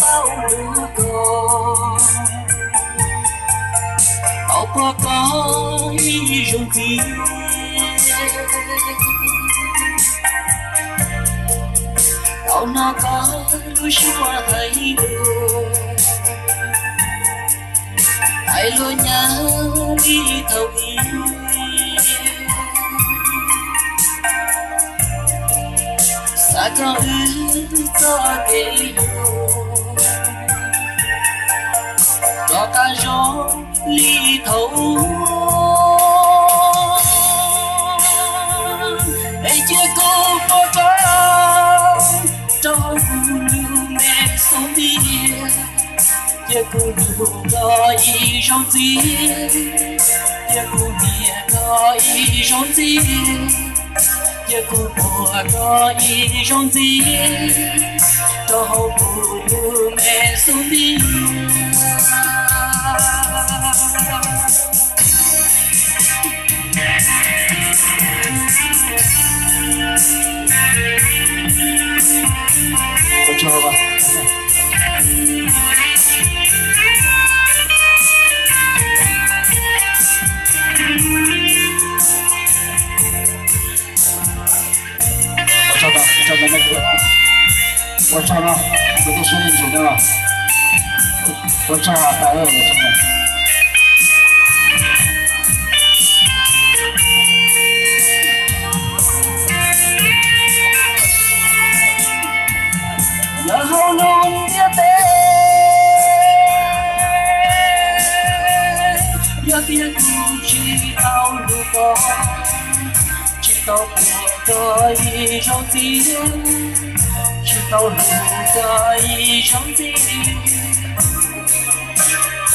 paub lug koj, tau pom koj ib zaug ntxiv, tau hnov koj lub suab hais lus, hais lus nyav li thaum ub, xav koj wb txoj kev hlub rov qab zoo li thaum ub, es cia kuv pom koj rau hauv kuv lub me xub ntiag, cia kuv hlub koj ib zaug ntxiv, cia kuv nyiam koj ib zaug ntxiv, cia kuv pom koj ib zaug ntxiv rau hauv kuv lub me xub ntiag. Ua tsaug no, ua tsaug no, kuv twb sib ntsis no, ua tsaug tas. Yog hauv lub ntiaj teb, yog tias kuv tsis tau hlub koj, tsis tau pom koj ib zaug ntxiv, tsis tau hlub koj ib zaug ntxiv,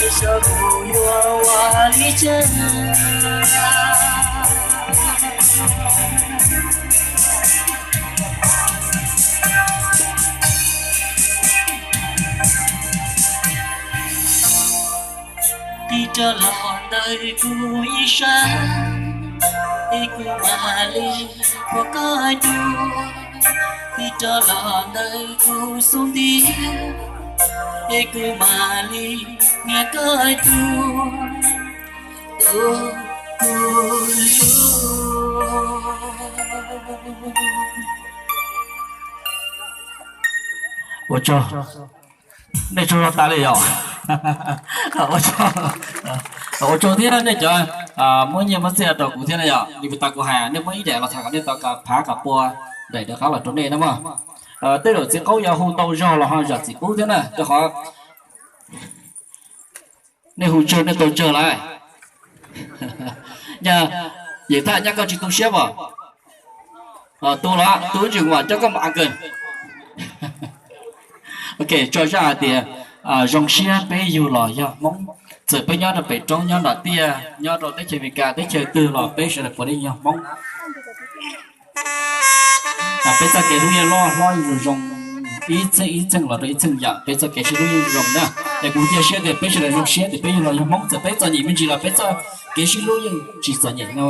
es xyov kuv yuav ua li cas. Tig rov los ntawm kuv ib sab, es kuv mam li pom koj dua. Tig rov los ntawm kuv xub ntiag, es kuv mam li nyiam koj dua. Tus kuv hlub. Ua tsaug, nej tsaug zog tas li yom. Ua tsaug, ua tsaug thiab nej cov muab nyiaj muab txiaj rau kuv thiab na yom. Li puag ta kuv hais nej muab ib daim los tham kom nej tau phav kom pua daim rov qab los rau nej na mog. Tej zaum txiv qaub yog hu tau zog los ho zam txim pub thiab na, rau qhov nej hu tsawg nej tau tsawg lawm. Nyaj, Yeej Thaj, nyaj koj tsis tu siab pom? Tu los tu ntsis kuv mam coj koj mus a kawg. Ok, tso zaj hais tias zoo siab peb yug los yog Hmoob, txawm peb nyob rau pem roob nyob nram tiaj nyob rau teb chaws Amelikas teb chaws twg los peb sawv daws puav leej yog Hmoob. Peb txoj kev hlub yeej loj hlob zoo zoo, ib txheej ib txheej los rau ib txheej yam, peb txoj kev sib hlub yeej zoo na. Es kuv cia siab tias peb sawv daws zoo siab tias peb yug los yog Hmoob, txawm peb txom nyem me ntsis los peb txoj kev sib hlub yeej tsis txom nyem no.